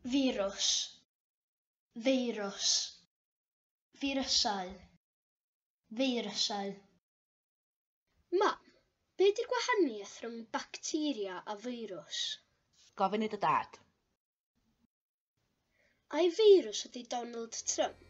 Firws. Feirws. Firysau. Feirysau. Mam, be 'di'r gwahaniaeth rhwng bacteria a feirws? Gofyn i dy dad. Ai feirws ydy Donald Trump?